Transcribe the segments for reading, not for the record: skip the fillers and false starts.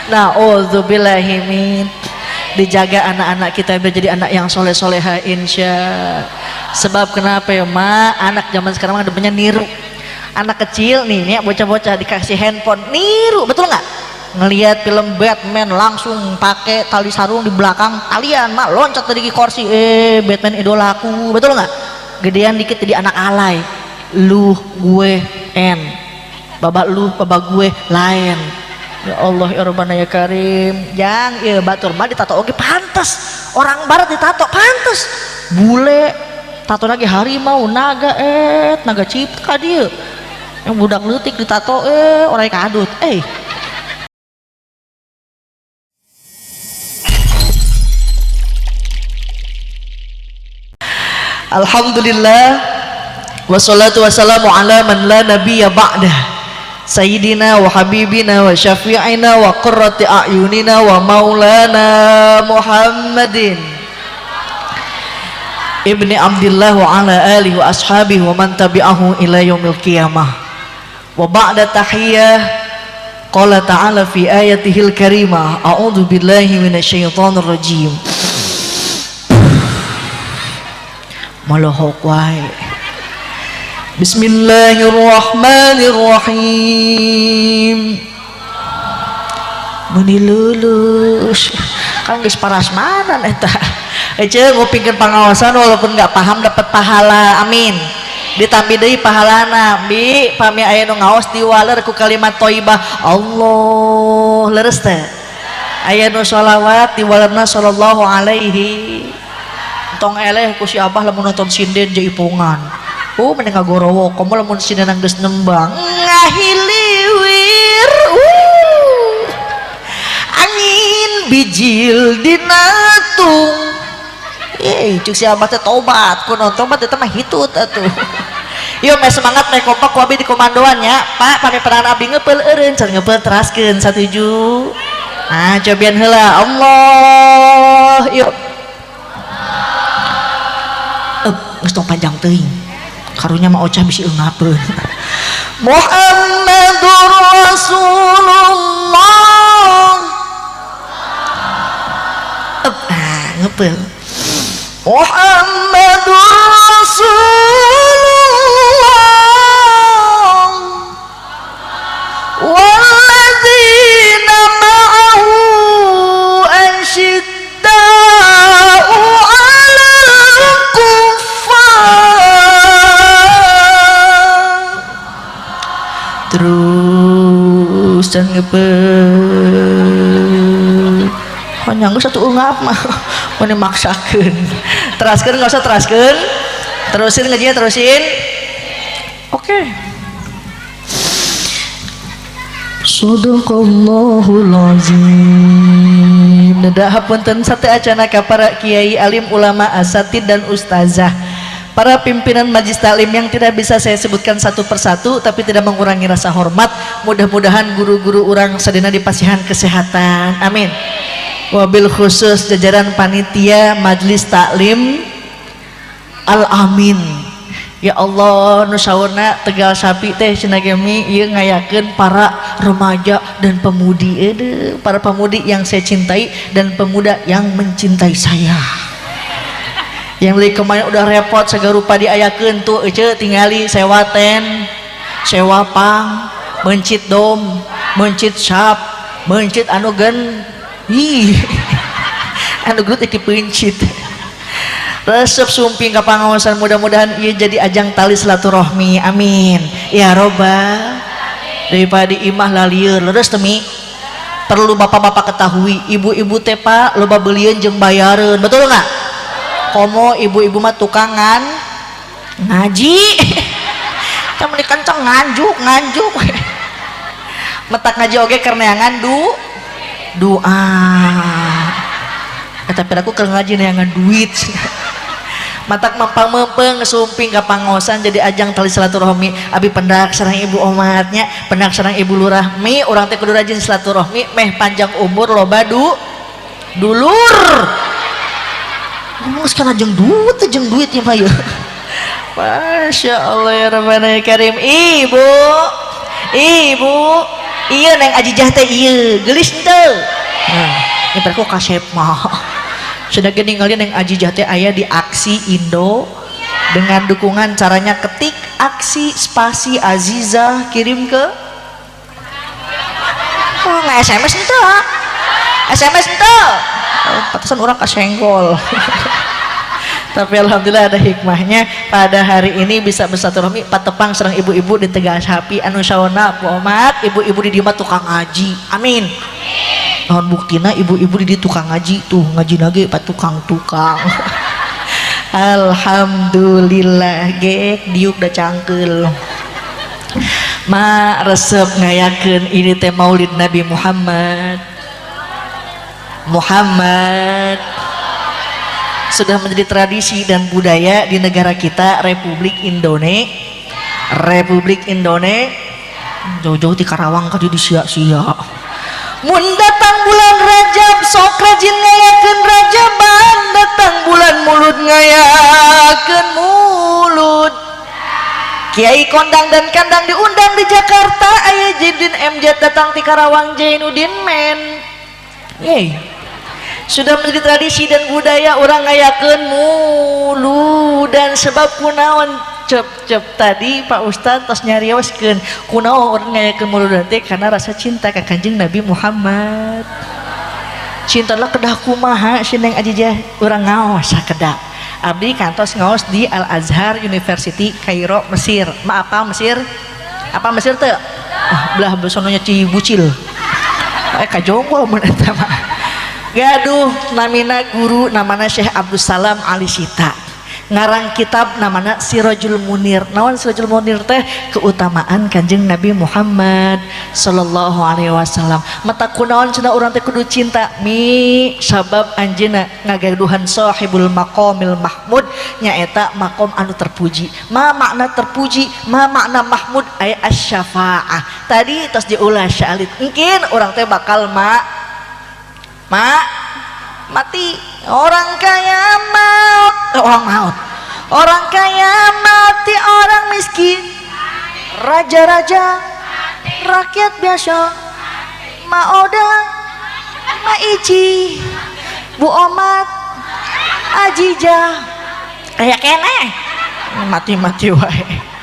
Na'udzubillahi min. Dijaga anak-anak kita biar jadi anak yang soleh-soleha insya. Sebab kenapa ya ma, anak zaman sekarang mah demennya niru. Anak kecil nih ya, bocah-bocah dikasih handphone niru, betul nggak? Ngelihat film Batman langsung pakai tali sarung di belakang talian, mak loncat dari kursi, Batman idolaku, betul nggak? Gedean dikit jadi anak alay, lu gue n, babak lu babak gue lain. Ya Allah ya Rabbana ya Karim. Yang ya batur mah ditato oke pantas, orang barat ditato pantas, bule tato lagi harimau, naga naga cipta dia. Yang budak leutik ditato orang kadut Alhamdulillah wassalatu wassalamu ala man la nabiyya ba'dah sayyidina wa habibina wa syafi'ina wa qurrati a'yunina wa maulana Muhammadin ibni Abdillah wa ala alihi wa ashabihi wa man tabi'ahu ila yaumil qiyamah. Wa ba'da tahiyyah qala ta'ala fi ayatihil karimah, a'udzu billahi minasyaitonir rajim. Malohok wae. Bismillahirrahmanirrahim. Meuni lulus kan geus parasmanan eta. Ece ngupingkeun pangaosan walaupun nggak paham dapat pahala, amin. Ditambih deui pahalana, bi pami aya nu ngaos diwaler ku kalimat thayyibah, Allah leres teh. Aya nu sholawat diwalerna sallallahu alaihi. Tong eleh ku si abah lamun nonton sinden jaipongan. Oh mending ngagorowo, komo lamun sinden geus nembang ngahiliwir. Angin bijil dinatung. Cuk si abah teh tobat, ku nonton tobat eta mah hitut atuh. Yuk meh semangat meh kompak ku abi di komandoan nya. Pak, pami peran abdi ngepeul eureun, can ngepeul teraskeun satuju. Nah, cobian heula. Allah, yuk. Geus tong panjang teuing. Karunya mah ocah bisi eungapeun. Muhammadur Rasulullah. Ngepeul. Muhammadur Rasulullah. Walladzina ma'ahu asyidda'u 'alal kuffar. Terus dan ngepeul. Hanya geus satu ungap mah mun maksakeun. Teraskeun enggak usah teraskeun. Terusin ngajinya terusin. Oke. Shadaqallahul azim. Nedah hapunten sate acana ka para kiai, alim, ulama, asatid dan ustazah, para pimpinan majlis taklim yang tidak bisa saya sebutkan satu persatu tapi tidak mengurangi rasa hormat. Mudah-mudahan guru-guru urang sadina dipasihan kesehatan, amin. Wabil khusus jajaran panitia majlis taklim Al Amin. Ya Allah, nu saurna Tegal Sapi teh cenah ge mi ieu ngayakeun para remaja dan pemudi, para pemudi yang saya cintai dan pemuda yang mencintai saya. Yang dari kemarin udah repot sagarupa diayakeun tuh ece tingali sewa ten, sewa pang, mencit dom, mencit sap, mencit anu gen, ih, anu gerut dipencit. Resep sumping ka pangaosan, mudah-mudahan ieu jadi ajang tali silaturahmi, amin ya robbal. Daripada imah lalieur leres temi. Perlu bapak-bapak ketahui, ibu-ibu teh pak loba belieun jeung bayareun, betul nggak? Komo ibu-ibu mah tukangan ngaji, kamu dikenceng nganjuk nganjuk, metak ngaji oge keur neangan doa. Tapi aku keur ngaji neangan duit. Matak mampang mempeng sumping ka pangosan jadi ajang tali silaturahmi. Abi pendak sareng ibu omatnya, pendak sareng ibu lurah mi, urang teh kudu rajin silaturahmi meh panjang umur loba dulur. Ngomong sekarang jeung duit ya Pak ya. Masya Allah ya Rabbana ya Karim. Ibu, ibu, Iya, Neng Ajijah teh iya gelis henteu. Nah, ini ku kasep mah sudah gini ngalih. Neng Ajijah teh aya di Aksi Indo dengan dukungan, caranya ketik aksi spasi Azizah, kirim ke, oh, nggak SMS ente, SMS ente. Oh, pantesan urang kasenggol. Tapi alhamdulillah ada hikmahnya, pada hari ini bisa bersilaturahmi, patepang sareng ibu-ibu di Tegal Sapi anu saona. Bu Omat, ibu-ibu di dieu tukang ngaji, amin. Naon buktina ibu-ibu di tukang ngaji? Tuh, ngaji lagi pak tukang-tukang. Alhamdulillah, gek diuk da cangkeul. Ma, resep ngayakeun ini teh Maulid Nabi Muhammad. Muhammad sudah menjadi tradisi dan budaya di negara kita, Republik Indonesia. Republik Indonesia, jauh-jauh di Karawang kadi disia-sia. Mun datang bulan Rajab, sok rajin ngayakeun Rajaban. Datang bulan Mulud, ngayakeun Mulud. Kiai kondang dan kandang diundang di Jakarta. Aya Jidin MJ datang di Karawang, Jainuddin men. Yeay. Sudah menjadi tradisi dan budaya urang ngayakeun mulu dan sebab kunaon cep cep tadi Pak Ustadz tos nyarioskeun kunaon urang ngayakeun muludan teh, karena rasa cinta ka Kanjeng Nabi Muhammad. Cinta lah kedah kumaha si Neng Ajijah? Urang ngaos sakedap. Abdi kantos ngaos di Al Azhar University, Kairo, Mesir. Ma, apa Mesir? Apa Mesir teh? Ah, belah besononya Cibucil, eh kajonggol mun eta mah. Gaduh namina guru, namana Syekh Abdul Salam Ali Sita, ngarang kitab namana Sirajul Munir. Naon Sirajul Munir teh? Keutamaan Kanjeng Nabi Muhammad sallallahu alaihi wasallam. Mata kunaon cenah urang teh kudu cinta mi? Sabab anjeunna ngagaduhan sahibul maqamil mahmud, nyaeta makom anu terpuji. Ma makna terpuji? Ma makna mahmud? Ay asy-syafaah tadi tos diulas syalit. Mungkin urang teh bakal ma ma mati. Orang kaya maut, eh, orang maut, orang kaya mati, orang miskin, raja-raja, rakyat biasa, Ma Oda, Ma Ici, Bu Omat, Ajijah, kayak kene mati-mati wae.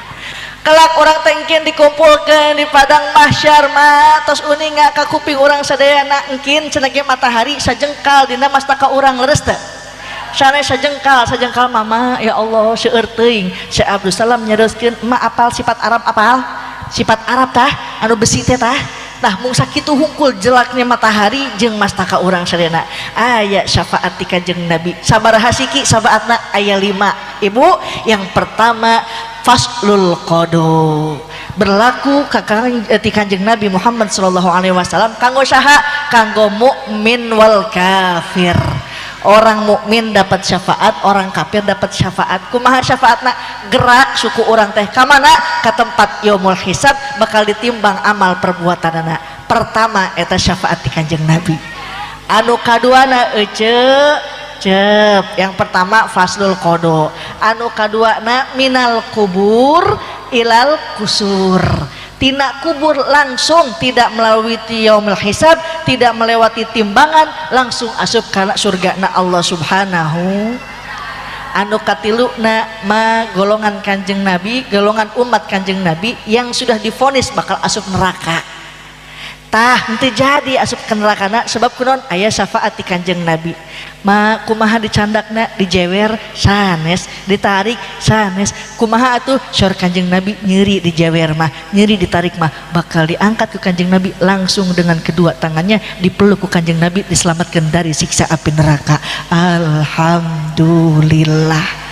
Kelak urang tengkin dikumpulkan di padang mahsyar, mah tos uninga ka kuping urang sadayana, engkin cenah ge matahari sajengkal dina mastaka urang. Leres teu? Sanes sajengkal, sajengkal mama, ya Allah, seueur teuing. Syekh Abdul Salam nyarioskeun, ma, apal sifat Arab? Apal sifat Arab tah, anu besi teh tah? Nah, mung sakitu hungkul jelaknya matahari jeung mastaka urang sadayana. Aya syafaat ti Kanjeng Nabi sabaraha siki? Syafaatna aya 5, Ibu. Yang pertama, faslul qado, berlaku ka ti Kanjeng Nabi Muhammad sallallahu alaihi wasallam. Kanggo saha? Kanggo mukmin wal kafir. Orang mukmin dapat syafaat, orang kafir dapat syafaat. Kumaha syafaatna? Gerak suku urang teh ka mana? Ka tempat yaumul hisab, bakal ditimbang amal perbuatanana. Pertama eta syafaat ti Kanjeng Nabi. Anu kaduana, ece cep, yang pertama faslul qado, anu kaduana minal kubur ilal kusur, tina kubur langsung, tidak melalui yaumul hisab, tidak melewati timbangan, langsung asup kana surga na Allah Subhanahu. Anu katilu na ma, golongan Kanjeng Nabi, golongan umat Kanjeng Nabi yang sudah divonis bakal asup neraka. Tah, henteu jadi asup ke neraka sebab kunaon? Aya syafaat ti Kanjeng Nabi. Ma, kumaha dicandakna? Dijewer sanes, ditarik sanes, kumaha atuh? Sor Kanjeng Nabi nyeri dijewer mah, nyeri ditarik mah, bakal diangkat ke Kanjeng Nabi langsung dengan kedua tangannya, dipeluk ku Kanjeng Nabi, diselamatkan dari siksa api neraka. Alhamdulillah.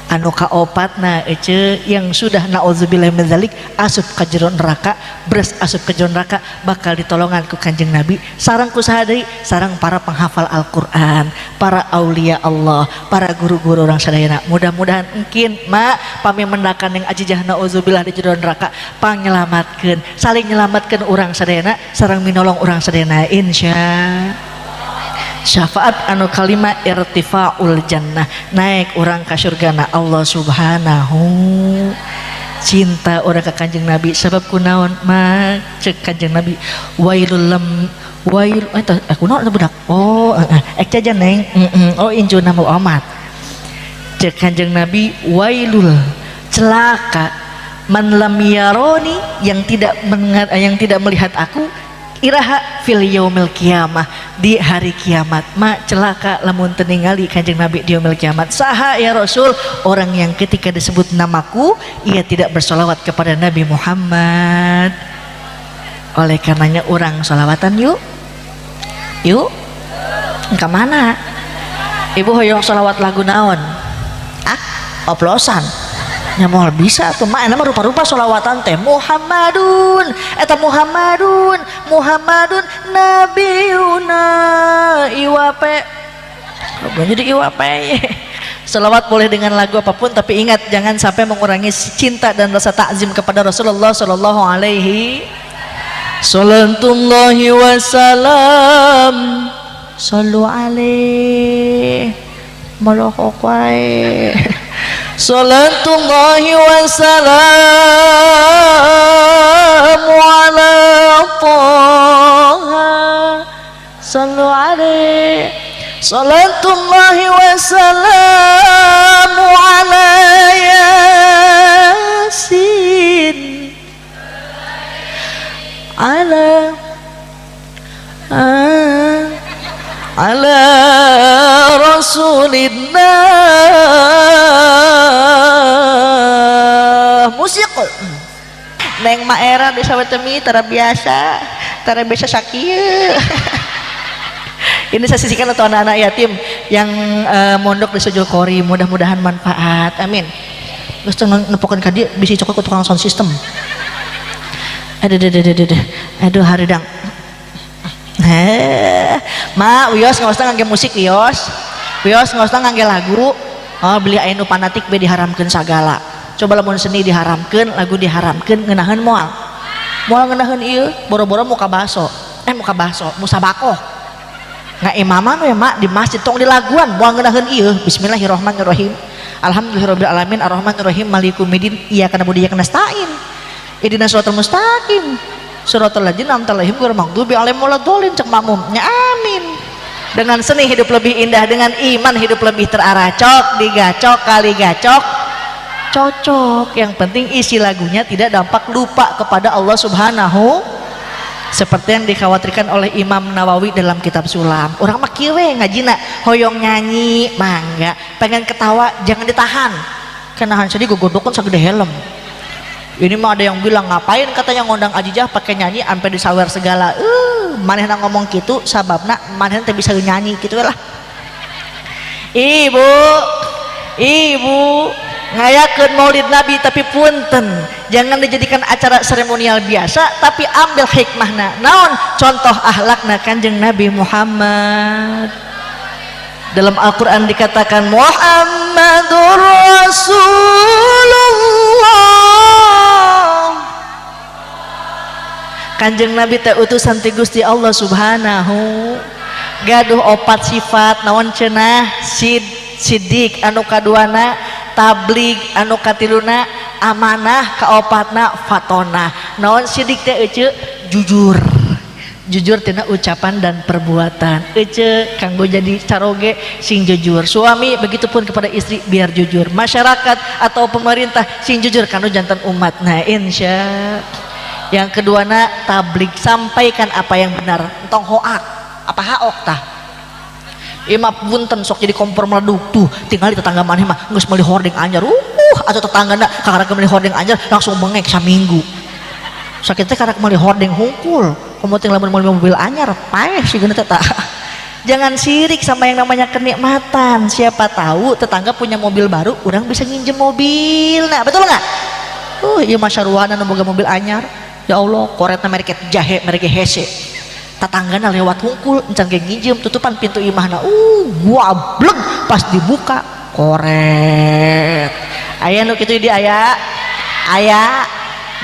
Anu kaopatna, ece, yang sudah naudzubillah min dzalik asup ka jero neraka, beres asup ke jero neraka bakal ditolongan ku Kanjeng Nabi sareng ku saha deui? Sareng para penghafal Al-Qur'an, para aulia Allah, para guru-guru urang sadayana. Mudah-mudahan engkin ma pami mendakan yang ajijah naudzubillah di jero neraka, pangnyelamatkeun, saling nyelamatkeun urang sadayana sareng minolong urang sadayana, insya. Syafaat anu kalima, irtifaul jannah, naik urang ka surgana Allah Subhanahu. Cinta urang ka Kanjeng Nabi. Sabab kunaon, ma? Cek Kanjeng Nabi, wailul lam wail eh aku naon budak. Oh, eh jajan, Neng. Oh, incuna mau omat. Cek Kanjeng Nabi, wailul, celaka, man lam yaroni, yang tidak melihat aku, iraha, fil yaumil kiamah, di hari kiamat. Ma, celaka lamun teu ningali Kanjeng Nabi di yaumil kiamat. Saha, ya Rasul? Orang yang ketika disebut namaku ia tidak bersolawat kepada Nabi Muhammad. Oleh karenanya urang solawatan yuk. Yuk, ke mana? Ibu hoyong solawat lagu naon? Ah, oplosan nya moal bisa tuh, mah. Mah rupa-rupa solawatan teh. Muhammadun eta Muhammadun, Muhammadun Nabiuna Iwape jadi Iwape. Salawat boleh dengan lagu apapun, tapi ingat, jangan sampai mengurangi cinta dan rasa takzim kepada Rasulullah Shallallahu Alaihi. Salatullahi wassalam. Sallu alaihi. Molohok wae. Salatullahi wassalamu ala Taha. Sallu alaihi. Salatullahi wassalamu ala Yasin. Ala ala Rasulillah. Musik. Neng Maera di sawetemi tara biasa, tara biasa sakieu. Ini saya sisihkan untuk anak-anak yatim yang mondok di Sojol Kori, mudah-mudahan manfaat, amin. Geus teu nepokeun ka dieu, bisi cokot ku tukang sound system. Aduh, aduh, aduh, aduh, aduh, hareudang. Heh, ma, wios nggak usah ngangge musik, wios. Wios nggak usah ngangge lagu. Oh, beli aya nu fanatik be diharamkeun sagala. Coba lamun seni diharamkeun, lagu diharamkeun, ngeunaheun moal? Moal ngeunaheun ieu, boro-boro muka baso. Eh, muka baso, musabakoh. Nggak imaman we, mak, di masjid tong dilaguan, moal ngeunaheun ieu. Bismillahirrahmanirrahim. Alhamdulillahirabbil alamin arrahmanirrahim maliki yaumiddin iyyaka na'budu wa iyyaka nasta'in. Ihdinas siratal mustaqim. Siratal ladzina an'amta alaihim ghairil maghdubi alaihim waladdallin, cek makmum. Ya, amin. Dengan seni hidup lebih indah, dengan iman hidup lebih terarah. Cok digacok kali gacok cocok. Yang penting isi lagunya tidak dampak lupa kepada Allah Subhanahu, seperti yang dikhawatirkan oleh Imam Nawawi dalam kitab Sulam. Urang mah kieu we ngajina, hoyong nyanyi mangga, pengen ketawa jangan ditahan. Kenahan sedih gogodokan sagede helm. Ini mah ada yang bilang, ngapain katanya ngundang Ajijah pakai nyanyi sampai disawer segala. Manehna ngomong gitu sababna manehna teu bisa nyanyi gitu lah. Ibu, ibu ngayakeun Maulid Nabi, tapi punten, jangan dijadikan acara seremonial biasa, tapi ambil hikmahna. Naon contoh ahlakna Kanjeng Nabi Muhammad? Dalam Al-Quran dikatakan Muhammadur Rasulullah. Kanjeng Nabi teh utusan ti Gusti Allah Subhanahu, gaduh opat sifat. Naon cenah? Sid sidik, anu kaduana tablig, anu katiluna amanah, kaopatna fatona. Naon sidik teh, ece? Jujur, jujur tina ucapan dan perbuatan. Ece, kanggo jadi caroge sing jujur, suami begitupun kepada istri biar jujur, masyarakat atau pemerintah sing jujur kanu jantan umat. Nah, insya yang kedua na tablig, sampaikan apa yang benar, entong hoak. Apa haok tah? Ima punten, sok jadi kompor meleduk tuh. Tinggal di tetangga maneh mah geus meuli hordeng anyar, atau tetangga na kakara meuli hordeng anyar langsung bengek saminggu. Sakit teh karak meuli hordeng hungkul, komo ting lamun meuli mobil anyar, paeh sih teh. Tah, jangan sirik sama yang namanya kenikmatan. Siapa tahu tetangga punya mobil baru, orang bisa nginjem mobil. Nah, betul nggak? Iya, masyaruana nu boga mobil anyar, ya Allah, koretna merek jahe, merek hese, tetanggana lewat hungkul, encan ge nginjem, tutupan pintu imahna, guableg, pas dibuka koret. Aya nu kitu di? Aya? Aya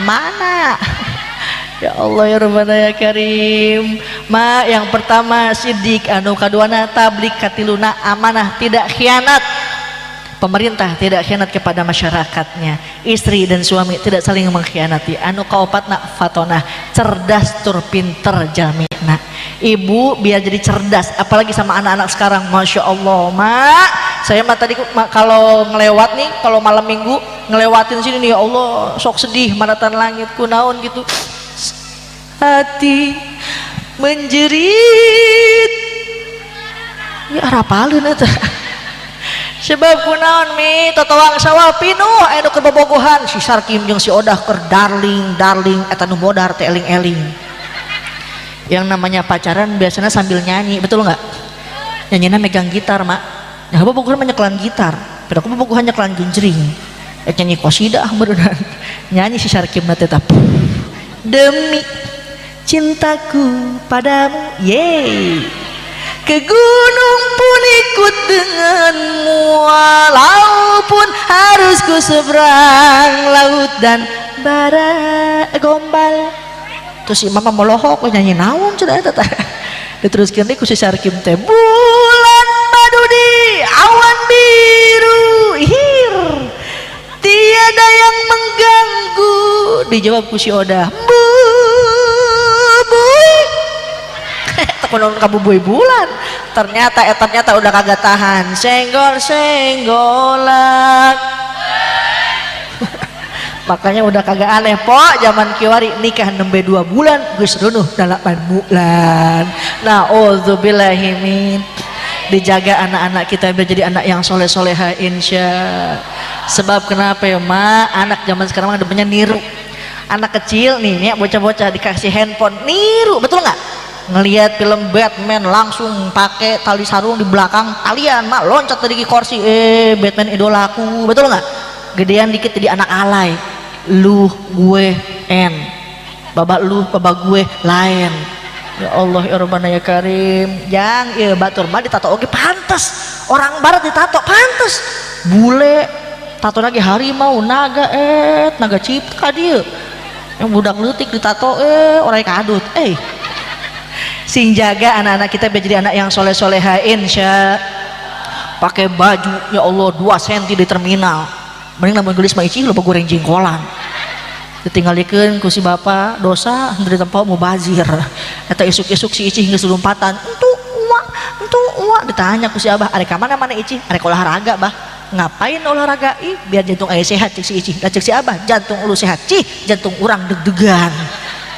mana? Ya Allah, ya Rabbana, ya Karim. Ma, yang pertama sidik, anu kaduana tablik, katiluna amanah, tidak khianat. Pemerintah tidak khianat kepada masyarakatnya, istri dan suami tidak saling mengkhianati. Anu kaopatna, fatonah, cerdas tur pinter jalmina. Ibu biar jadi cerdas, apalagi sama anak-anak sekarang, masya Allah, mak. Saya mah tadi kalau ngelewat nih, kalau malam Minggu ngelewatin sini nih, ya Allah, sok sedih maratan langit, kunaon gitu. Hati menjerit. Ya arapaleun eta. Sebab kunaon, mi? Totoang sawah pinuh aya nu keur bobogohan, si Sarkim jeung si Odah keur darling darling, eta nu modar teh eling-eling. Yang namanya pacaran biasanya sambil nyanyi, betul nggak? Nyanyinya megang gitar, mak. Ya bobogohan mah nyekelan gitar, pero aku bobogohan nyekelan genjring. Eh, nyanyi kosidah beneran. Nyanyi si Sarkim na tetap demi cintaku padamu, yeay. Ke gunung pun ikut denganmu, walaupun harus ku seberang laut dan bara gombal. Terus si mama molohok, nyanyi naon sudah eta teh. Diteruskeun deui ku si Sarkim teh, bulan madu di awan biru, hir, tiada yang mengganggu. Dijawab ku si Odah, bubuy kunaon kabubuy bulan. Ternyata ternyata udah kagak tahan, senggol senggolan. Makanya udah kagak aneh po zaman kiwari nikah nembe 2 bulan geus runuh 8 bulan. Nah, min dijaga anak-anak kita biar jadi anak yang soleh soleha, insya. Sebab kenapa ya, ma? Anak zaman sekarang mah demennya niru. Anak kecil nih ya, bocah-bocah dikasih handphone niru, betul nggak? Ngelihat film Batman langsung pakai tali sarung di belakang talian, mak, loncat dari kursi, eh, Batman idolaku, betul nggak? Gedean dikit jadi anak alay, lu gue n babak lu babak gue lain. Ya Allah, ya Rabbana, ya Karim. Yang ya batur mah ditato oke pantas, orang barat ditato pantas, bule tato lagi harimau, naga, eh, naga cipta dia. Yang budak leutik ditato, eh, orang kadut. Eh, sing jaga anak-anak kita biar jadi anak yang soleh soleha, insya. Pakai baju, ya Allah, 2 cm di terminal, mending lamun geulis mah icih loba goreng jengkolan, ditinggalikeun ku si bapak, dosa dari tempat mau bazir eta. Isuk-isuk si icih geus lompatan, entu uak, entu uak. Ditanya ku si abah, "Arek ka mana mana, icih?" "Arek olahraga, bah." "Ngapain olahraga?" "Ih, biar jantung ayah sehat," cek si icih. Lah, cek si abah, "Jantung lu sehat, cih, jantung urang deg-degan."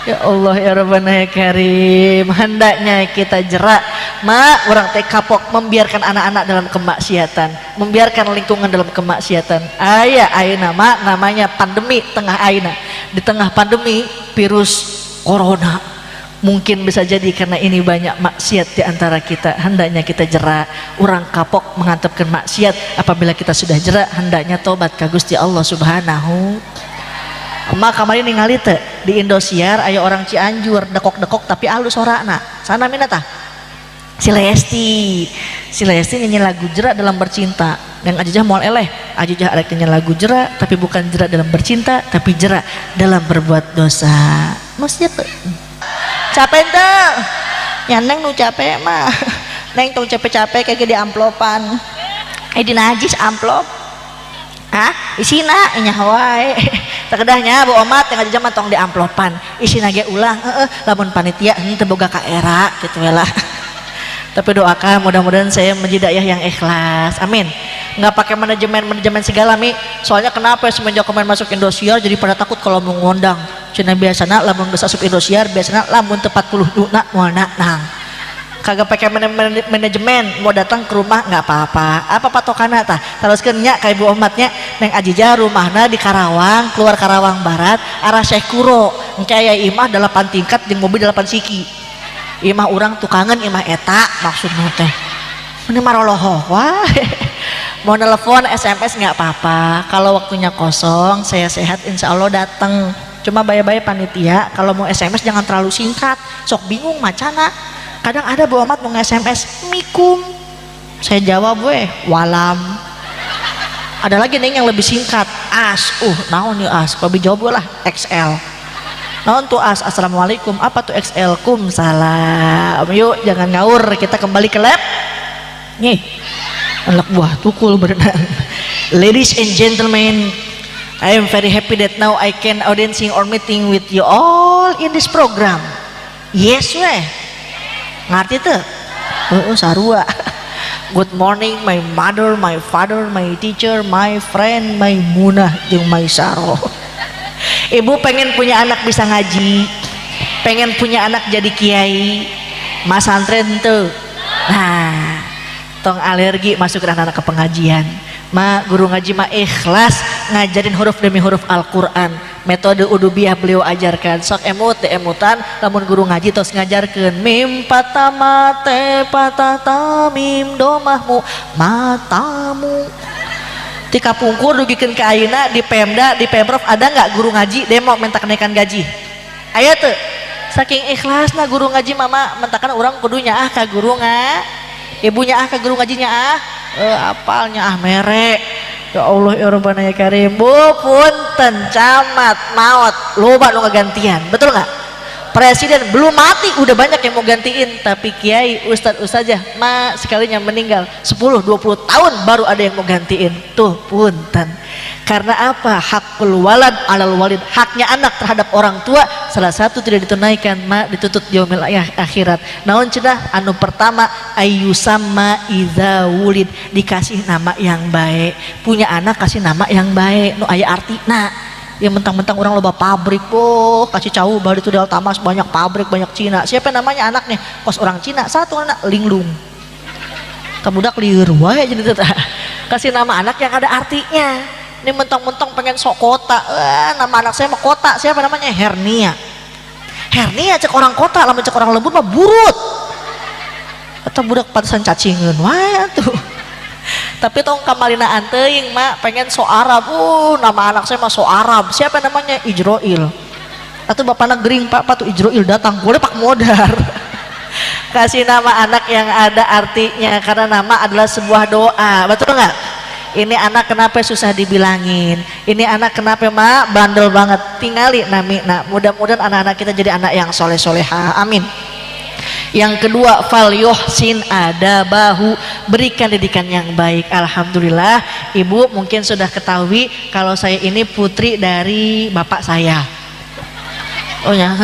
Ya Allah, ya Rabbana, ya Karim. Hendaknya kita jerak, ma. Orang teh kapok membiarkan anak-anak dalam kemaksiatan, membiarkan lingkungan dalam kemaksiatan. Aya ayeuna ma namanya pandemi, tengah ayeuna di tengah pandemi virus corona, mungkin bisa jadi karena ini banyak maksiat di antara kita. Hendaknya kita jerak. Orang kapok mengantapkan maksiat. Apabila kita sudah jerak, hendaknya tobat ka Gusti Allah Subhanahu. Emak kamari ningali teh di Indosiar, aya orang Cianjur dekok-dekok tapi alus sorana. Sana mina tah? Si Lesti. Si Lesti nyanyi lagu jerak dalam bercinta. Yang Ajijah moal eleh. Ajijah arek nyanyi lagu jerak tapi bukan jerak dalam bercinta, tapi jerak dalam berbuat dosa. Maksudnya tuh capek tuh. Ya neng nu capek mah. Neng tong capek-capek kayak di amplopan. Eh, di najis amplop. Hah? Isina nya wae. Takedahnya Bu Omat yang aja mah tong di amplopan. Isina ge ulah, heeh, lamun panitia henteu boga ka era gitu lah. Tapi doakan mudah-mudahan saya menjadi dayah yang ikhlas. Amin. Nggak pakai manajemen-manajemen segala, mi. Soalnya kenapa, semenjak kemarin masuk Indosiar jadi pada takut kalau mau ngundang. Cenah biasana lamun geus asup Indosiar, biasana lamun tepat puluh duna moal nang. Kagak pakai manajemen, mau datang ke rumah nggak apa-apa. Apa patokanna tah? Teruskeun nya ka Ibu Omatnya, Neng Ajijah rumahna di Karawang, keluar Karawang Barat, arah Syekh Kuro. Engke aya imah 8 tingkat jeung mobil 8 siki. Imah urang tukangan imah eta maksudna teh. Ini maroloho wah. Mau nelfon, SMS nggak apa-apa. Kalau waktunya kosong, saya sehat, insya Allah datang. Cuma bye-bye panitia, kalau mau SMS jangan terlalu singkat. Sok bingung macana. Kadang ada Bu Ahmad mau nge-SMS, "Mikum." Saya jawab weh, "Walam." Ada lagi nih yang lebih singkat, "As." Naon ya as? Kalau jawab lah XL. Naon tuh as? Assalamualaikum. Apa tuh XL? Kum salam. Yuk, jangan ngawur, kita kembali ke lab. Nih, anak buah tukul berenang. Ladies and gentlemen, I am very happy that now I can audiencing or meeting with you all in this program. Yes weh. Ngerti tuh? Oh, sarua. Good morning my mother, my father, my teacher, my friend, my munah jeung my saro. Ibu pengen punya anak bisa ngaji, pengen punya anak jadi kiai, masantren tuh. Nah, tong alergi masuk anak-anak ke pengajian. Ma, guru ngaji mah ikhlas ngajarin huruf demi huruf Al-Quran. Metode udubiah beliau ajarkan. Sok emut teh emutan, lamun guru ngaji tos ngajarkeun mim patah mate patah tamim domahmu matamu. Ti kapungkur dugikeun ka ayeuna di Pemda, di Pemprov ada nggak guru ngaji demo minta kenaikan gaji? Aya teu? Saking ikhlasna guru ngaji, mama mentakan urang kudu nyaah ka guru nga ibunya ah ka guru ngajinya ah apalnya ah mere. Ya Allah ya Rabbana ya Karim. Bu, punten, camat maot loba nu ngagantian, betul nggak? Presiden belum mati udah banyak yang mau gantiin, tapi kiai, ustadz, ustazah ma sekalinya meninggal 10 20 tahun baru ada yang mau gantiin tuh. Punten, karena apa? Hakul walad alal walid, haknya anak terhadap orang tua, salah satu tidak ditunaikan ma dituntut yaumil akhirat. Naon cenah? Anu pertama, ayyusamma idza wulid, dikasih nama yang baik. Punya anak kasih nama yang baik, nu aya artina. Ya mentang-mentang orang loba pabrik, oh kasih cau baru itu Delta Mas banyak pabrik, banyak Cina. Siapa namanya anaknya? Kos orang Cina satu anak linglung, budak lieur wae. Jadi kasih nama anak yang ada artinya. Ini mentang-mentang pengen sok kota, nama anak saya mah kota. Siapa namanya? Hernia. Hernia cek orang kota lah, cek orang lembur mah burut atau budak pantesan cacingan wae tuh. Tapi tong kamalinaan teuing, mak pengen so Arab, nama anak saya mah so Arab. Siapa namanya? Ijroil. Atau bapaknya gering, pak, pak tuh Ijroil datang boleh pak modar. Kasih nama anak yang ada artinya, karena nama adalah sebuah doa, betul nggak? Ini anak kenapa susah dibilangin, ini anak kenapa mak bandel banget, tingali nami. Nah, mudah-mudahan anak-anak kita jadi anak yang soleh soleha, amin. Yang kedua, fal yuhsin adabahu, berikan didikan yang baik. Alhamdulillah, ibu mungkin sudah ketahui kalau saya ini putri dari bapak saya. Oh ya,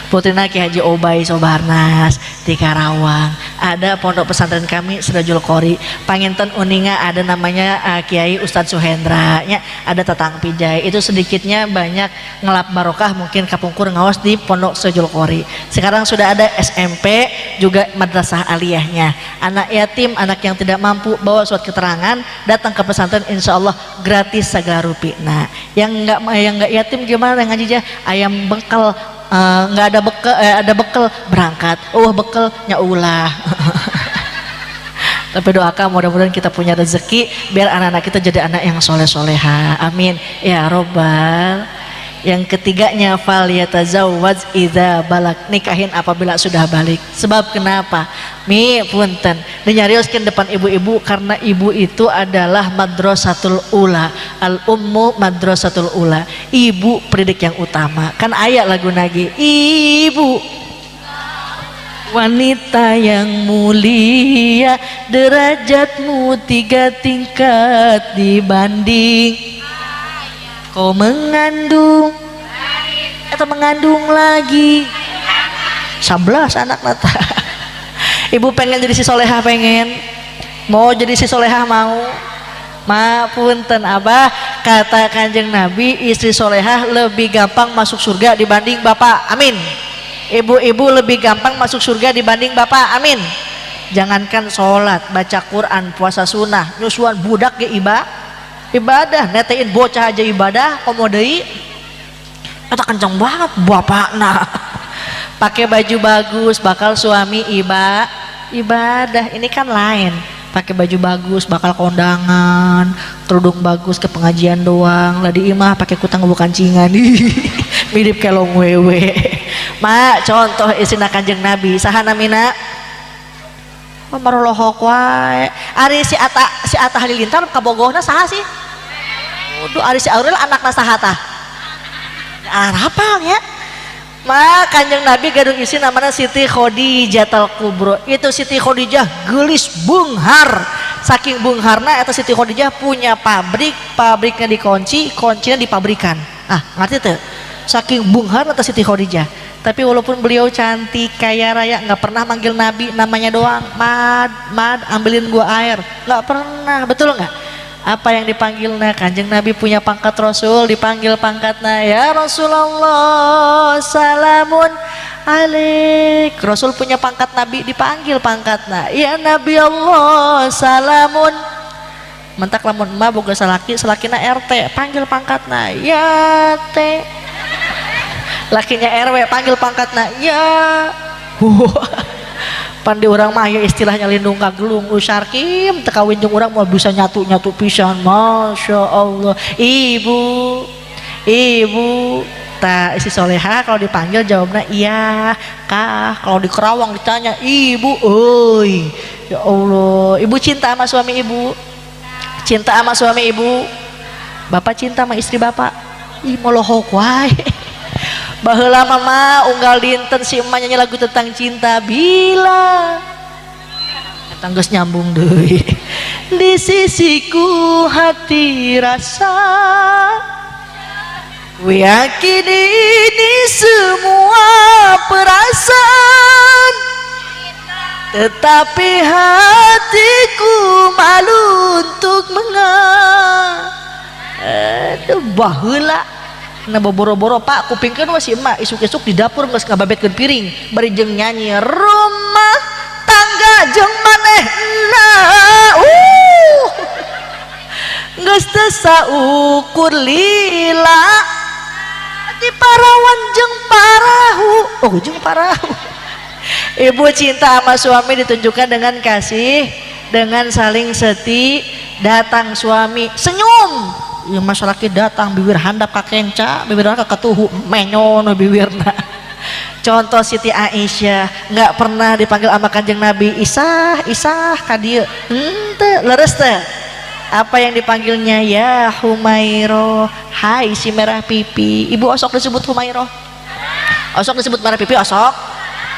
putrina Ki Haji Obay Sobarnas di Karawang. Ada pondok pesantren kami Sirajul Qori. Panginten uninga ada namanya Kiai Ustadz Suhendra nya, ada Tatang Pijai. Itu sedikitnya banyak ngelap barokah mungkin kapungkur ngawas di pondok Sirajul Qori. Sekarang sudah ada SMP juga madrasah aliyahnya. Anak yatim, anak yang tidak mampu bawa surat keterangan datang ke pesantren, insya Allah gratis segala rupi. Nah, yang enggak yatim gimana ngaji? Ayam bekal nggak ada bekal, ada bekal berangkat, oh bekal ulah. Tapi doakan mudah-mudahan kita punya rezeki biar anak-anak kita jadi anak yang soleh soleha, amin ya robbal. Yang ketiganya, fal yatazawwaj idza balag, nikahin apabila sudah balig. Sebab kenapa? Mi, punten dinyarioskeun depan ibu-ibu, karena ibu itu adalah madrasatul ula, al ummu madrasatul ula, ibu pendidik yang utama. Kan aya lagu lagi, ibu wanita yang mulia, derajatmu tiga tingkat dibanding kau mengandung atau mengandung lagi 11 anak nata. Ibu pengen jadi si soleha? Pengen mau jadi si soleha? Mau? Ma, punten abah, kata Kanjeng Nabi istri solehah lebih gampang masuk surga dibanding bapak, amin. Ibu-ibu lebih gampang masuk surga dibanding bapak, amin. Jangankan sholat, baca Quran, puasa sunnah, nyusuan budak ge ibadah, netein bocah aja ibadah, komo deui eta kencang banget bapak. Nah, pakai baju bagus bakal suami ibadah. Ini kan lain, pakai baju bagus bakal kondangan, kerudung bagus ke pengajian doang lah, di imah pakai kutang bukan cingan, mirip kelong wewe. Ma, contoh isina Kanjeng Nabi saha namina? Marolohok wae. Ari si Atta Halilintar kabogohna saha sih? Waduh, ari si Aurel anakna saha tah? Hafal ya. Ma, Kanjeng Nabi gaduh istri namanya Siti Khadijah Kubro. Itu Siti Khadijah gelis beunghar. Saking beungharna eta Siti Khadijah punya pabrik, pabriknya dikunci, kuncinya di pabrikan. Ah, ngerti tuh? Saking beungharna eta Siti Khadijah. Tapi walaupun beliau cantik, kaya raya, nggak pernah manggil Nabi namanya doang. "Mad, Mad, ambilin gua air." Nggak pernah, betul nggak? Apa yang dipanggil? Nah, Kanjeng Nabi punya pangkat Rasul, dipanggil pangkatnya, "Ya Rasulullah, salamun alaik." Rasul punya pangkat Nabi, dipanggil pangkatnya, "Ya Nabi Allah, salamun." Mentak lamun emak boga salaki, salakina RT, panggil pangkatna, "Ya T." Lakinya RW, panggil pangkatna, "Ya." Pan di urang mah ya istilahnya lindung kagelung usarkim teu kawin jeung urang mau bisa nyatu-nyatu pisan, Masya Allah. Ibu, ibu tak isi soleha kalau dipanggil jawabnya iya kah. Kalau di Kerawang ditanya ibu, oi, ya Allah. Ibu cinta sama suami ibu? Cinta sama suami ibu? Bapak cinta sama istri bapak? Ih, molohok wae. Baheula mama unggal dinten si emak nyanyi lagu tentang cinta, bila tangges nyambung deui, di sisiku hati rasa. Ku yakin ini semua perasaan, tetapi hatiku malu untuk mengaku. Aduh, baheula na boro-boro, Pak, kupingkeun we si emak isuk-isuk di dapur geus ngababetkeun piring bari jeung nyanyi rumah tangga jeung manehna, geus teu saukur lila di parawan jeung parahu, oh, jeung parahu. Ibu cinta sama suami ditunjukkan dengan kasih, dengan saling seti. Datang suami senyum ya, mas laki datang bibir handap ka kenca, bibir ka katuhu, menyon bibirna. Contoh Siti Aisyah nggak pernah dipanggil sama Kanjeng Nabi, "Isah, Isah, kadieu." Henteu, leres teh? Apa yang dipanggilnya? "Ya Humairo, hai si merah pipi." Ibu osok disebut Humairo? Osok disebut merah pipi? Osok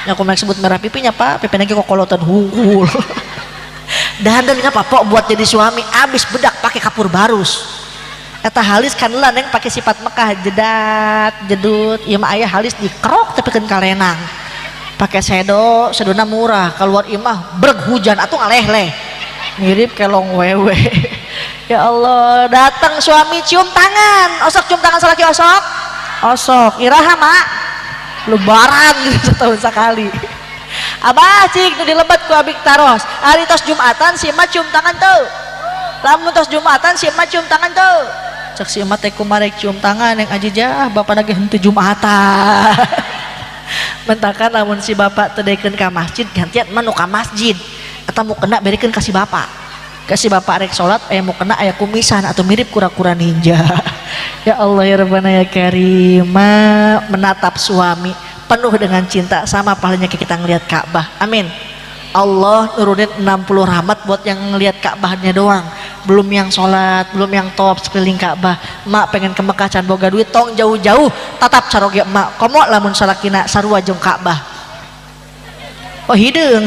ya? Aku sebut merah pipinya, Pak, pipi lagi kokolotan hungkul. Dan apa pok buat jadi suami abis bedak pakai kapur barus eta halis kan lah, neng, pakai sifat Mekah, jedat jedut. Ieu mah aya halis dikerok tapi kan kalenang pakai sedo, sedona murah, keluar imah breg hujan atau ngaleh-leh mirip kelong wewe. Ya Allah, datang suami cium tangan. Osok cium tangan salaki? Osok? Osok? Iraha mak lebaran gitu, setahun sekali. Abah cik nu dilebat ku abik taros, ari tos Jumatan si emak cium tangan tuh? Lamun tos Jumatan si emak cium tangan tuh? Cek si emak teh, kumarek cium tangan yang ajijah bapak lagi henteu Jumatan. Mentakan lamun si bapak teu daekeun ka masjid, gantian mah nu ka masjid atau mau kena berikeun ka si bapak, kasih bapak rek salat aya mau kena aya kumisan atau mirip kura-kura ninja. Ya Allah, ya Rabbana, ya Karim. Menatap suami penuh dengan cinta sama pahalanya kayak kita ngelihat Ka'bah. Amin. Allah nurunin 60 rahmat buat yang ngelihat Ka'bahnya doang, belum yang sholat, belum yang tawaf sekeliling Ka'bah. Mak pengen ke Mekah can boga duit, tong jauh-jauh, tatap caroge emak, komo lamun salakina sarua jeung Ka'bah. Oh, hideung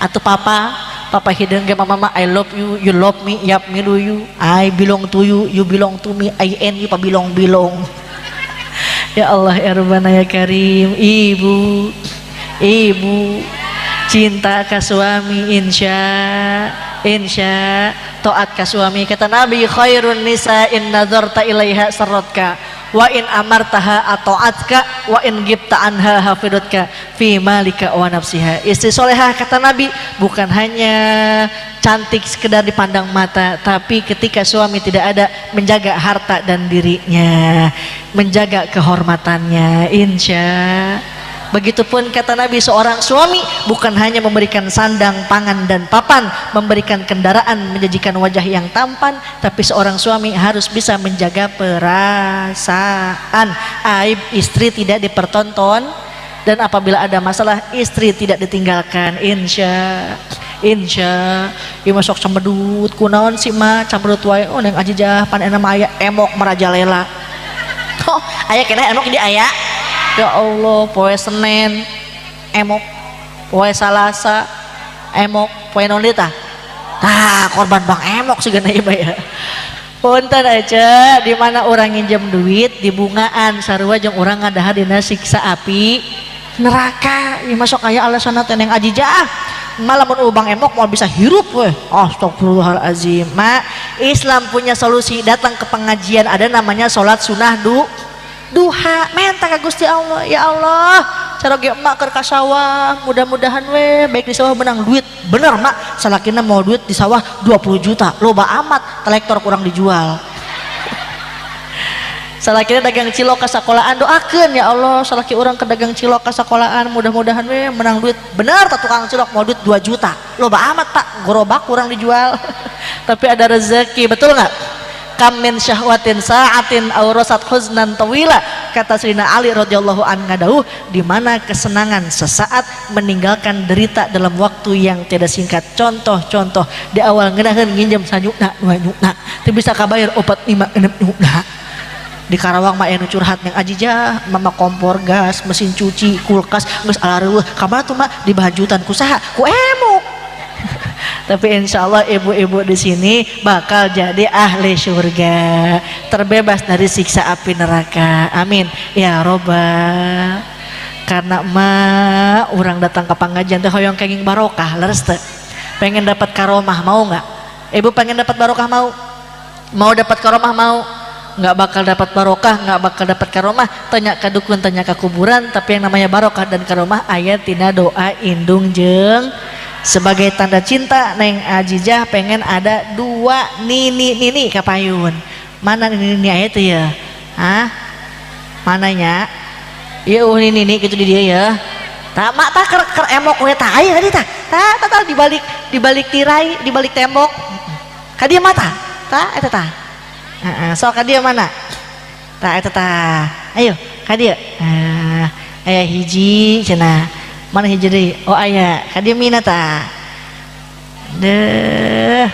atau papa, papa hideung ge mama. I love you, you love me, yap me do you, I belong to you, you belong to me, I and you pabilong bilong. Ya Allah, ya Rabbana, ya Karim. Ibu, ibu cinta ke suami, insya insya taat ke suami. Kata Nabi, khairun nisa in nazarta ilaiha sarratka wa in amartaha ata'atka wa in gibta anha hafidatka fi malika wa nafsiha. Istri solehah, kata Nabi, bukan hanya cantik sekedar dipandang mata, tapi ketika suami tidak ada menjaga harta dan dirinya, menjaga kehormatannya, insya. Begitupun kata Nabi, seorang suami bukan hanya memberikan sandang, pangan dan papan, memberikan kendaraan, menyajikan wajah yang tampan, tapi seorang suami harus bisa menjaga perasaan. Aib istri tidak dipertonton dan apabila ada masalah istri tidak ditinggalkan. Insya insya. Ieu mah sok cemedut, kunaon sih mah cemedut wae? Oh, neng ajijah pan enak mah aya emok merajalela. Oh, aya kena emok di aya. Ya Allah, poe Senin emok, poe Salasa emok, poe naon tah? Tah, korban Bang Emok sih ieu ya. Punten aja, di mana orang nginjem duit dibungaan sarua jeung urang ngadahar dina siksa api neraka. Ieu masuk aya alasanna teh, Neng Ajijah. Malah mun Bang Emok mau bisa hirup weh. Astagfirullahalazim. Ma, Islam punya solusi, datang ke pengajian, ada namanya sholat sunnah duha, minta ka Gusti Allah, ya Allah, caroge emak keur ka sawah, mudah-mudahan we baik di sawah menang duit. Bener, Mak, salakina mau duit di sawah 20 juta, loba amat, traktor kurang dijual. Salakina dagang cilok ke sekolahan, doakeun, ya Allah, salaki urang ke dagang cilok ke sekolahan, mudah-mudahan we menang duit. Bener tak, tukang cilok mau duit 2 juta, loba amat, Pak, gerobak kurang dijual. Tapi ada rezeki, betul nggak? Kam min syahwatin sa'atin aurasat huznan tawila, kata Sayyidina Ali radhiyallahu an ngadauh, di mana kesenangan sesaat meninggalkan derita dalam waktu yang tidak singkat. Contoh-contoh di awal ngedaheun nginjem sanyukna dua nyukna teu bisa kabayar opat lima enam nyukna. Di Karawang mah aya nu curhat, "Neng Ajijah, mama kompor gas, mesin cuci, kulkas geus alareuweuh." Kamana tuh, Mak? Dibajutan ku saha? Ku Emok. Tapi insya Allah ibu-ibu di sini bakal jadi ahli surga, terbebas dari siksa api neraka. Amin ya robbal. Karena emak orang datang ke pengajian teh hoyong kenging barokah, leres teu? Pengen dapat karomah, mau nggak? Ibu pengen dapat barokah, mau? Mau dapat karomah, mau? Nggak bakal dapat barokah, nggak bakal dapat karomah. Tanya ke dukun, tanya ke kuburan, tapi yang namanya barokah dan karomah aya tina doa indung jeng. Sebagai tanda cinta, Neng Ajijah pengen ada dua nini nini kapayun. Mana nini nini aya tuh ya? Hah? Mananya? Iya, oh, nini nini gitu di dia ya. Tak mak tak ker, ker emok we tah aya tadi tah. Tah tah tah di balik tirai, di balik tembok. Ka dieu mah tah. Tah eta tah. Heeh, sok ka dieu mana? Tah eta tah. Ayo ka dieu. Nah, aya hiji cenah. Mana hiji deui? Oh, aya. Ka dieu mina tah. Deh.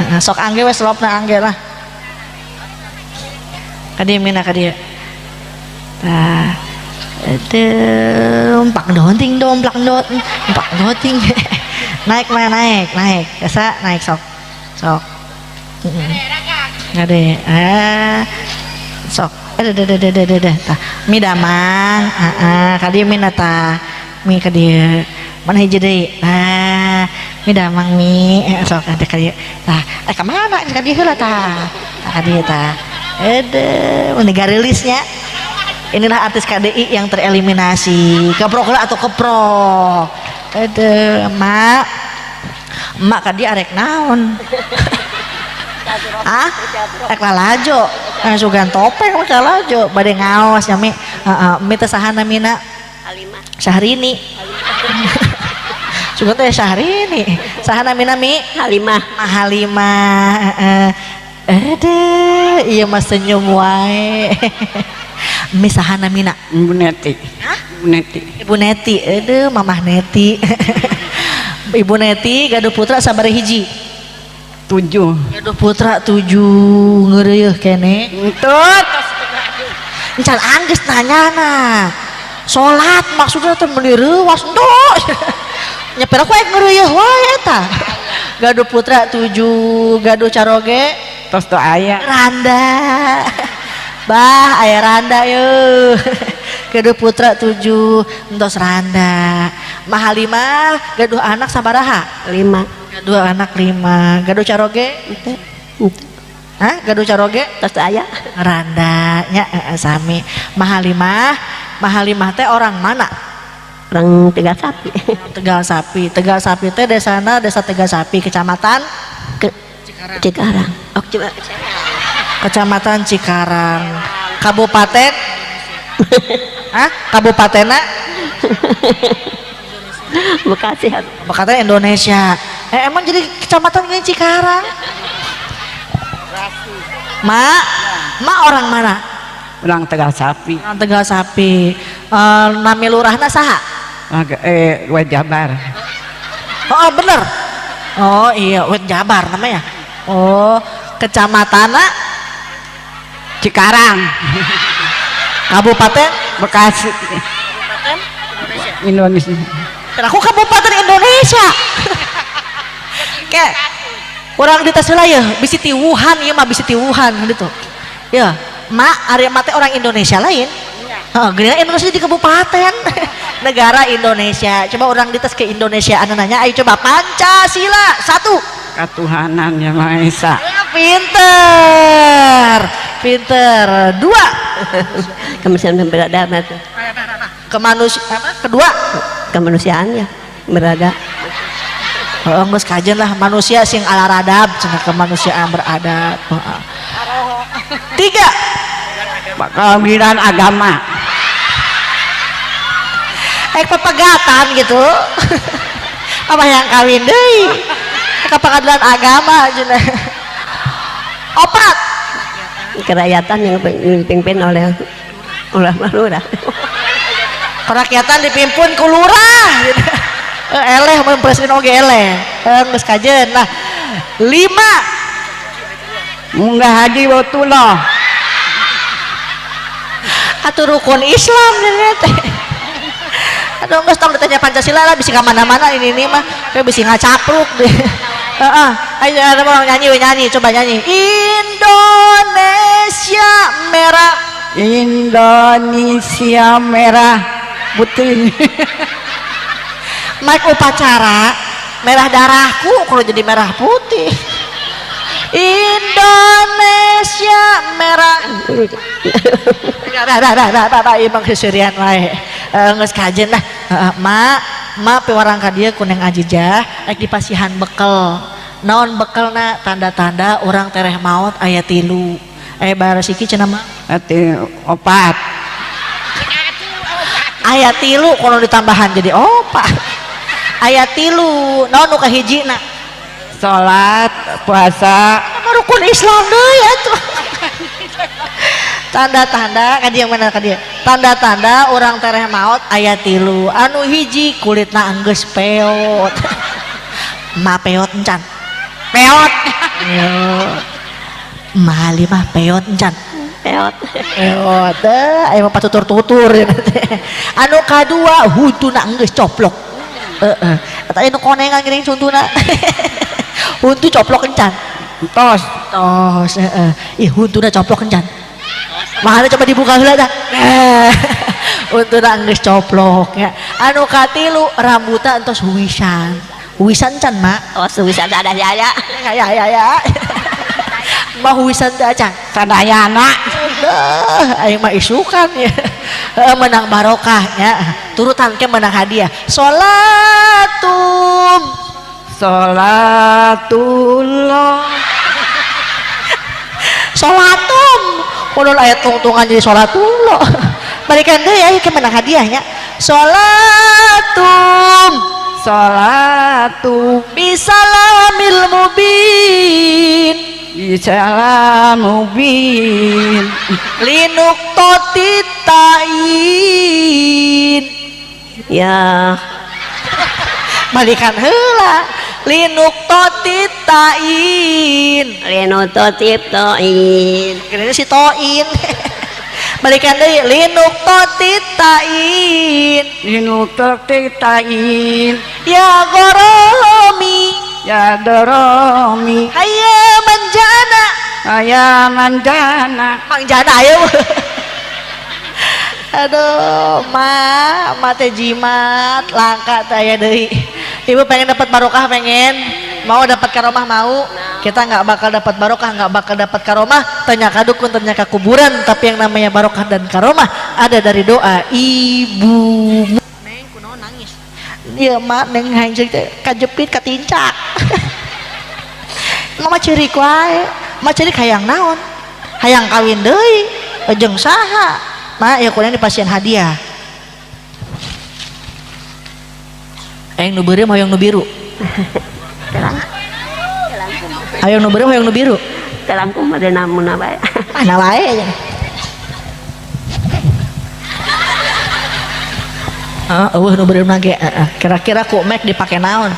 Heeh, sok angge we, selopna angge lah. Ka dieu mina, ka dieu. Tah. Aduh, pak donting dong, plak dot, pak doting. Naik mana, naik, naik. Biasa naik, sok. Sok. Ngade. Ah. Sok. Aduh, aduh, aduh, aduh, aduh. Tah, mi damang. Heeh, ka dieu mina tah. Mi ka dieu. Mana hiji deui? Nah, mi damang mi. Eh, sok ada ka dieu. Tah, eh, ka mana? Ka dieu heula tah. Tah, ka dieu tah. Aduh, ini garilisnya. Inilah artis KDI yang tereliminasi. Keprok lah atau keprok. Aduh, Mak. Mak ka dieu arek naon? Ah? Rek lalajo. Eh, sugan topeng rek lalajo. Bade ngaos ya mi. Heeh, mi teh saha namina? Halimah. Syahrini. Sugan teh Syahrini. Saha namina, Mi? Halimah. Halimah. Heeh. Aduh, iya mah senyum wae. Mi saha namina? Ibu Neti. Hah? Ibu Neti. Ibu Neti, aduh, Mamah Neti. Ibu Neti gaduh putra sabaraha hiji? 7. Gaduh putra 7, ngeureuh kene. Entut. Encan anggeus nanyana. Salat maksudnya teh meuni reuwas endok. Nyeper aku ek ngeureuh wae eta. Gaduh putra 7, gaduh caroge? Tos teu aya. Randa. Bah, aya randa yeuh. Gaduh putra 7, entos randa. Mahalimah gaduh anak sabaraha? 5. Gaduh anak 5. Gaduh caroge? Ente. Ente. Hah? Gaduh caroge? Tos teu aya. Randa nya, sami. Mahalimah, Mahalimah teh orang mana? Orang Tegal Sapi. Tegal Sapi. Tegal Sapi teh desana Desa Tegal Sapi, kecamatan Ke Cikarang. Oh, coba. Kecamatan Cikarang. Kabupaten? Hah? Kabupatenna? Bekasi. Kabupaten Indonesia. Eh, emang jadi kecamatan ini Cikarang? Mak, mak orang mana? Orang Tegal Sapi. Orang Tegal Sapi. Eh, nami lurahna saha? Eh, Wet Jabar. Oh, bener. Oh iya, Wet Jabar namanya. Oh, kecamatanna? Cikarang. Kabupaten? Bekasi. Kabupaten Indonesia. Aku Kabupaten Indonesia. Kayak Urang dites heula ya, bisi ti Wuhan ieu mah, bisi ti Wuhan gitu. Ya, mak ari emak teh orang Indonesia lain. Heeh, geuning Indonesia di kabupaten. Negara Indonesia. Coba orang dites ke Indonesia anu nanya, ayo coba Pancasila satu. Ketuhanan yang Maha Esa. Ya, pinter. Pinter. Dua. Kemanusiaan yang berada tuh. Kemanusiaan apa? Kedua. Kemanusiaan ya berada. Oh, geus kajen lah manusia sing ala radab cenah, kemanusiaan beradab. Heeh. Tiga. Keadilan agama. Pepegatan gitu. Apa yang kawin deui? Ke pengadilan agama cenah. Opat. Kerakyatan yang dipimpin oleh oleh lurah. Kerakyatan dipimpin ku lurah gitu. Eleh mun presiden oge eleh. Geus kajen lah. Lima. Munggah haji Baitullah. Atuh rukun Islam teh. Aduh, geus tong ditanya Pancasila lah, bisa ka mana-mana ini mah kayak bisa ngacapruk deh. Heeh, ayo ada orang nyanyi we, nyanyi, coba nyanyi. Indonesia merah. Indonesia merah putih. Mike upacara merah darahku kalau jadi merah putih. Indonesia merah. Bah, bah, bah, bah, bah, emang keserian wae. Geus kajen lah. Heeh, mak, mak piwarang ka dieu ku Neng Ajijah rek dipasihan bekel. Naon bekelna? Tanda-tanda orang tereh maot aya tilu. Barasiki cenah mah. Ati opat. Aya tilu kono ditambahan jadi opat. Aya tilu, naon nu kahijina? Salat, puasa. Apa rukun Islam deui atuh. Tanda-tanda ka dieu, mana ka dieu? Tanda-tanda orang tereh maot aya tilu. Anu hiji kulitna enggeus peot. Ma peot encan? Peot. Peot. Mali mah peot encan? Peot. Peot. Eh, aya mah patutur-tutur ya teh. Anu kadua huntuna enggeus coplok. Heeh. Eta anu konengan geuning huntuna. Huntu coplok encan? Tos. Tos, heeh. Ih, huntuna coplok encan? Mana coba dibuka heula dah. Eh, huntuna geus coplok ya. Anu katilu rambutna entos huwisan. Huwisan can, Mak? Oh, huwisan ada ya ya. Ya ya ya. Mah huwisan teh acan. Sadayana. Duh, aing mah isukan ya. Heeh, menang barokah ya. Turutan ke menang hadiah. Sholatum. Sholatullah. Sholatum. Konon aya tungtungan jadi sholatullah. Balikan deui ya, ke menang hadiahnya. Sholatum. Sholatum. Bisalamil mubin. Bisalam mubin. Linuktoti ta'in. Ya. Balikan heula. Linuktoti ta'in. Linuktoti ta'in. Kira si toin. Balikan deui linuktoti ta'in. Linuktoti ta'in. Ya goromi. Ya doromi. Hayya manjana. Hayya manjana. Manjana ayo. Aduh, ma, ma teh jimat, langka teh aya deui. Ibu pengen dapat barokah, pengen? Mau dapat karomah mau? Kita nggak bakal dapat barokah, nggak bakal dapat karomah. Tanya ka dukun, tanya ka kuburan, tapi yang namanya barokah dan karomah ada dari doa ibumu. Neng, kunaon nangis? Iya, mak, neng hancur teh kajepit katincak. Mama ceurik wae. Ma ceurik hayang naon? Hayang kawin deui. Jeung saha? Mak, ya kurang dipasihan hadiah. Hayang nu beureum, hayang nu biru. Hayang nu beureum, hayang nu biru. Telangkung mah namuna bae. Mana wae aja. Heeh, eueuh nu beureum ge, heeh. Kira-kira ku mek dipake naon?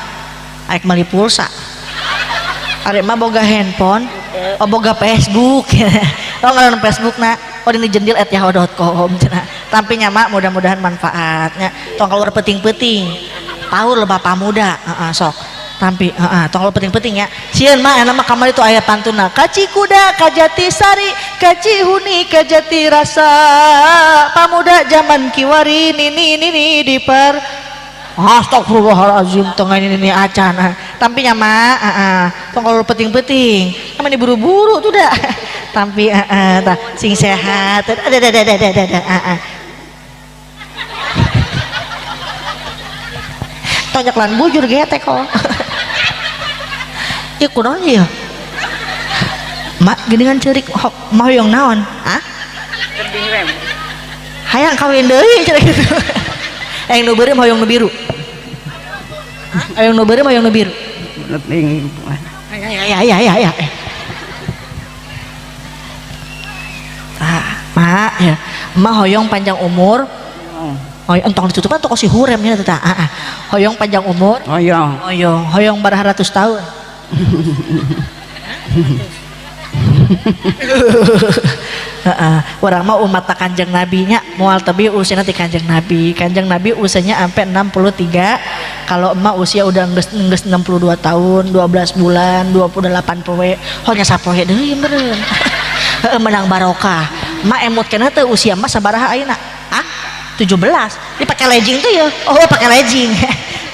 Aek meuli pulsa. Arek mah boga handphone, oh boga Facebook. Oh ngaran Facebook na, oh di jendil@yahoo.com cenah. Tampinya mak mudah-mudahan manfaatnya. Tong keluar peting-peting. Paur lebah pamuda, heeh sok. Tampi, heeh, tong penting-penting ya. Sieun mah enak mah kamari itu aya pantuna. Kaci kuda kajati sari, kaci huni kajati rasa. Pamuda zaman kiwari nini nini diper. Astagfirullahalazim, tengah ini nini acan. Tampinya mah, heeh, tong kalau penting-penting. Kamu ini buru-buru tuh dah. Tampi, heeh, tah sing sehat. Ada ada ada ada ada, heeh. Tonjok lan bujur getek kok. Ya kunaon ya? Mak geuningan ceurik mah hoyong naon? Hah? Hayang kawin deui cenah kitu. Hayang nu beureum hoyong nu biru. Hayang nu beureum hoyong nu biru. Ya ya ya ya. Ah, mak ya. Mak hoyong panjang umur. Hoyong entong ditutupan toko si hurem nya teh. Ah, ah. Hoyong panjang umur. Hoyong. Hoyong, hoyong baratus tahun. Heeh, urang mah umat Kanjeng Nabi nya moal tebih usiana ti Kanjeng Nabi. Kanjeng Nabi usianya sampai 63. Kalau emak usia udah enggeus 62 tahun, 12 bulan, 28 poe. Honya sapoe deui meureun. Heeh, menang barokah. Emak emut keneh teh usia emak sabaraha ayeuna? Hah? 17. Dipakai legging tuh ya. Oh, pakai legging.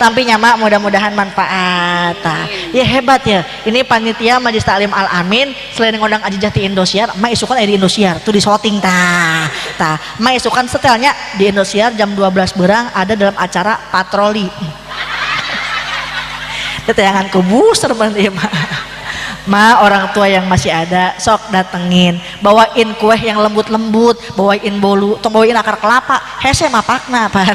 Tapi nya mak mudah-mudahan manfaat. Tah. Ya hebat ya. Ini panitia Majelis Taklim Al Amin selain ngundang Ajijah ti Indosiar, mak isukan aya di Indosiar tuh di syuting tah. Tah, mak isukan setelnya di Indosiar jam 12 berang ada dalam acara patroli. Tayangan ku booster mah ieu mah. Ma, orang tua yang masih ada sok datengin, bawain kue yang lembut-lembut, bawain bolu, tong bawain akar kelapa, hese mapakna pan.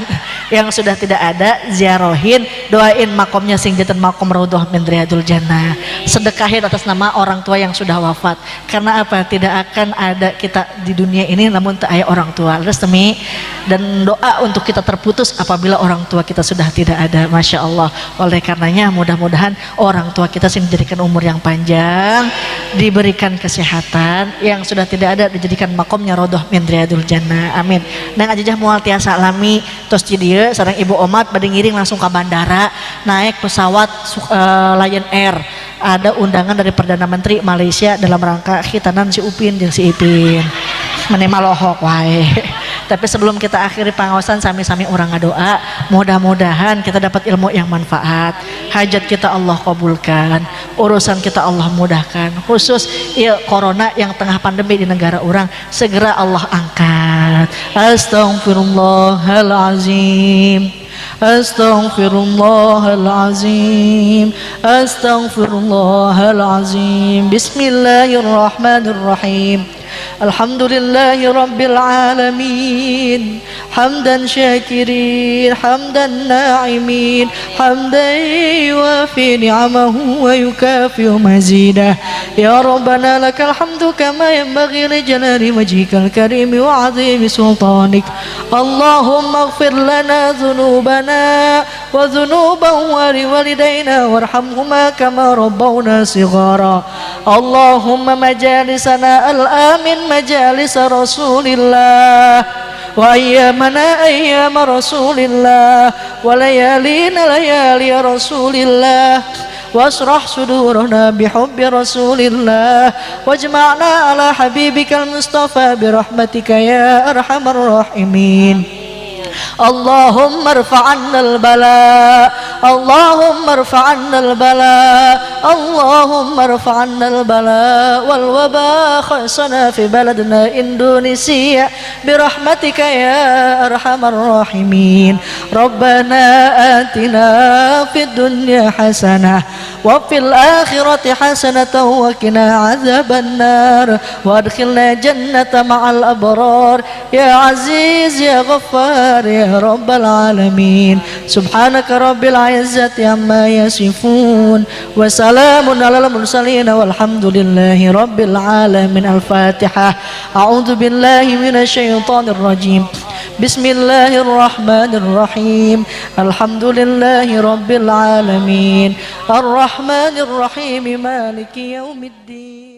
Yang sudah tidak ada ziarahin, doain makomnya sing janten makom raudhah min riyadul jannah. Sedekahin atas nama orang tua yang sudah wafat. Karena apa? Tidak akan ada kita di dunia ini namun tak aya orang tua. Resmi dan doa untuk kita terputus apabila orang tua kita sudah tidak ada. Masya Allah. Oleh karenanya mudah-mudahan orang tua kita sing dijadikan umur yang panjang, diberikan kesehatan, yang sudah tidak ada dijadikan makomnya raudhah min riyadul jannah. Amin. Nang Ajijah moal tiasa lami tos di dieu sareng Ibu Omat bade ngiring langsung ke bandara naik pesawat Lion Air. Ada undangan dari Perdana Menteri Malaysia dalam rangka khitanan si Upin jeung si Ipin. Meni malohok wae. Tapi sebelum kita akhiri pangaosan sami-sami urang ngadoa, mudah-mudahan kita dapat ilmu yang manfaat. Hajat kita Allah kabulkan, urusan kita Allah mudahkan. Khusus ya corona yang tengah pandemi di negara orang segera Allah angkat. Astaghfirullahalazim. Astaghfirullahalazim. Astaghfirullahalazim. Bismillahirrahmanirrahim. Alhamdulillahi rabbil alamin. Hamdan syakirin, hamdan na'imin, hamdan yuwafi ni'amahu wa yukafi'u mazidah. Ya Rabbana lakal hamdu kama yanbaghi li jalali wajhikal karimi wa 'azimi sultanik. Allahumma ighfir lana dhunubana wa dhunuba walidayna warhamhuma kama rabbawna sighara. Allahumma majalisana al-amin majalis Rasulillah wa ayyamana ayyama Rasulillah wa layalina layali Rasulillah wasrah sudurana bihubbi Rasulillah wajma'na ala habibikal Mustafa birahmatika ya arhamar rahimin. Allahumma irfa'anna al-bala, Allahumma irfa'anna al-bala, Allahumma irfa'anna al-bala wal waba khasana fi baladna Indonesia birahmatika ya arhamar rahimin. Rabbana atina fid dunya hasanah wa fil akhirati hasanatan wa qina adzaban nar wa adkhilna jannata ma'al abrar ya aziz ya ghaffar ya rabbal alamin. Subhanaka rabbil izzati amma yasifun wa salamun alal mursalin walhamdulillahi rabbil alamin. Al-Fatihah. A'udzu billahi minasyaitonir rajim. Bismillahirrahmanirrahim. Alhamdulillahi rabbil alamin. Arrahmanirrahim. Maliki yaumiddin.